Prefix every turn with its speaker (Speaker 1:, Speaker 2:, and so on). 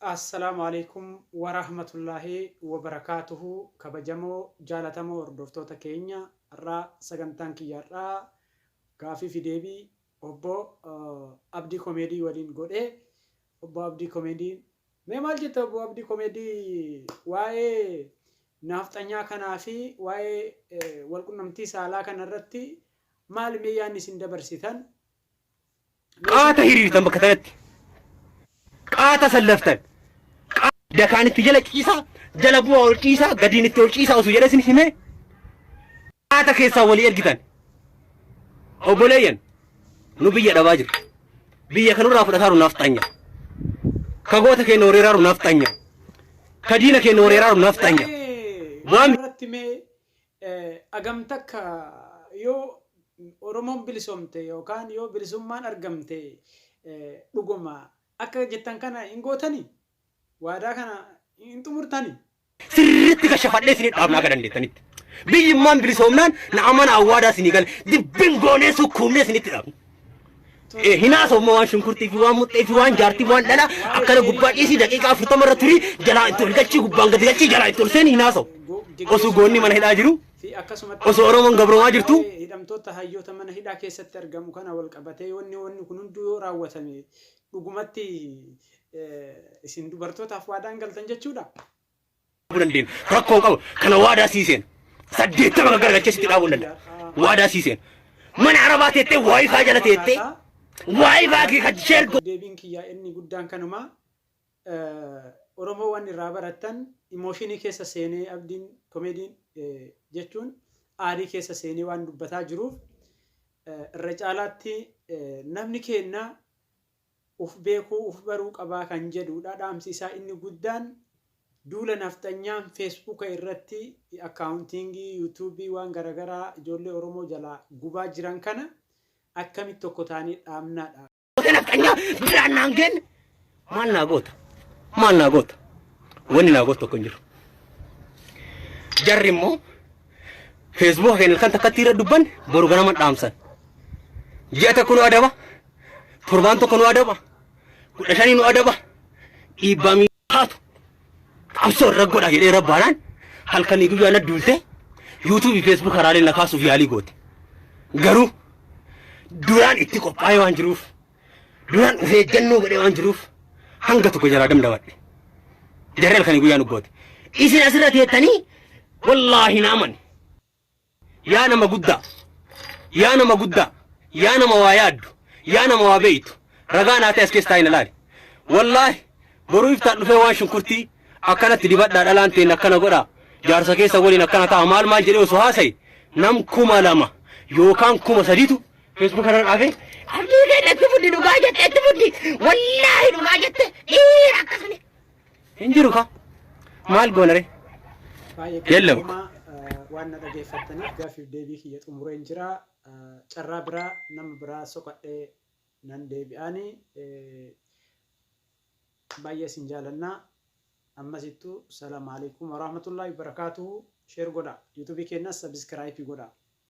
Speaker 1: Assalaamu alaikum warahmatullaahi wabarakaatuhu. Kabajamoo, jaalatamoo hordoftoota keenya, har'aa sagantaan kiyya har'aa gaafii fi deebii obbo Abdii Komeedii waliin godhee. Obbo Abdii Komeedii, mee maal jetta obbo Abdii Komeedii, waa'ee naafxanyaa kanaa fi waa'ee walqunnamtii saalaa kana irratti maal mee yaadni isin dabarsitan?
Speaker 2: Qaata hiriirtan bakka tanatti. Qaata sallaftan. Dakaan itti jala ciisaa, jala bu'aa ol ciisaa, gadiin itti ol ciisaa osoo jedhee isin himee qaata keessaa walii ergitan. Obboleeyyan, nu biyya dhabaa jirra. Biyya kanurraa fudhataaru nafxanya. Ka goota keenya wareeraaru nafxanya. Ka diina keenya wareeraaru nafxanya.
Speaker 1: Waan irratti mee agam takka yoo Oromoon bilisomte yookaan yoo bilisummaan argamte dhuguma akka jettan kana hin gootani? Waadaa kana hin xumurtani?
Speaker 2: Sirriitti kashafadhee isinii dhaabna akka dandeettanitti. Biyyummaan bilisoomnaan na amana, awwaadaa isinii gale dibbin goonee sukkuumnee isinitti dhaabna. Hinaasa immoo waan shunkurtii fi waan muxxee fi waan jaartii waan dhalaa akkana gubbaa dhiisii daqiiqaa 40 irra turii, jalaa itti ol galchii, gubbaan gadi galchii, jalaa itti ol seeni hinaasa'u. Osoo goonni mana hidhaa jiru, osoo Oromoon gabroomaa jirtu.
Speaker 1: Hidhamtoota hayyoota mana hidhaa keessatti argamu kana wal qabatee wanni kun hunduu yoo raawwatame, dhugumatti isin dubartootaaf waadaan galtan jechuudha.
Speaker 2: Dandeenya. Rakkoo qabu kana waadaa siiseen 80 gaggargalchee sitti dhaabuu hin danda'a. Waadaa siiseen. Mana arabaa teettee WiFi jala teettee WiFi kee kan share
Speaker 1: Deebiin kiyyaa inni guddaan kanuma. Oromoo waan irraa barattan, emotion keessa seenee Abdiin Komeediin jechuun aarii keessa seenee waan dubbataa jiruuf, irra caalaatti namni keenna uf beekuu, uf baruu qabaa kan jedhudha dhaamsi isaa inni guddaan. Duula nafxanyaan Facebooka irratti accountingii, YouTubeii, waan garaagaraa ijoollee Oromoo jalaa gubaa jiran kana akkamitti tokko ta'anii dhaabnaadha.
Speaker 2: Nafxanyaa biraan naan geenne maal naa goota? Maal naa goota? Wanni naa goota tokko hin jiru. Jarri immoo Facebooka keenya kan takkatti irra dubban boru ganama dhaamsan. Ji'a 1 nu adaba, torbaan 1 nu adaba, 15 nu adaba, dhiibbaa miidhaatu qabsoo irra godha jedhee rabbaanaan halkanii guyyaa na duulte, YouTubeii, Facebook karaalee na kaasuuf yaalii goote. Garuu duraan itti qophaa'ee waan jiruuf, duraan of eeggannoo godhee waan jiruuf, hanga tokko jalaa damdamadhe. Jarri halkanii guyyaa nu goote. Isin asirra teettanii wallaahi na amani. Yaa nama guddaa, yaa nama guddaa, yaa nama waa yaaddu, yaa nama waa beeytu, ragaa naa ta'e as keessa taa'ee na laali. Wallaahi boruu iftaan dhufee waan shunkurtii akkanatti dibadhaa, dhalaan teen akkana godhaa, jaarsa keessa waliin akkana ta'a, maal maal jedhee osoo haasaye, nam 2000 yookaan 3000tu Facebook irra dhaabee, "Abdii keenya itti fudhi, dhugaa jette, itti fudhi, wallaahi dhugaa jette, dhiira akkasuma hin jiru." Ka maal goonare?
Speaker 1: Baay'ee
Speaker 2: Yellam.
Speaker 1: galatoomaa waan na dhageeffattaniif. Gaaffiif deebii kiyya xumureen jira. Carraa biraa nama biraa soqadhee nan deebi'aani. Baay'ee isin jaalannaa. Ammasittuu salaam alaikum warahmatullahi wabarakaatuhu. Share godha. YouTubeii keenyas subscribe godha.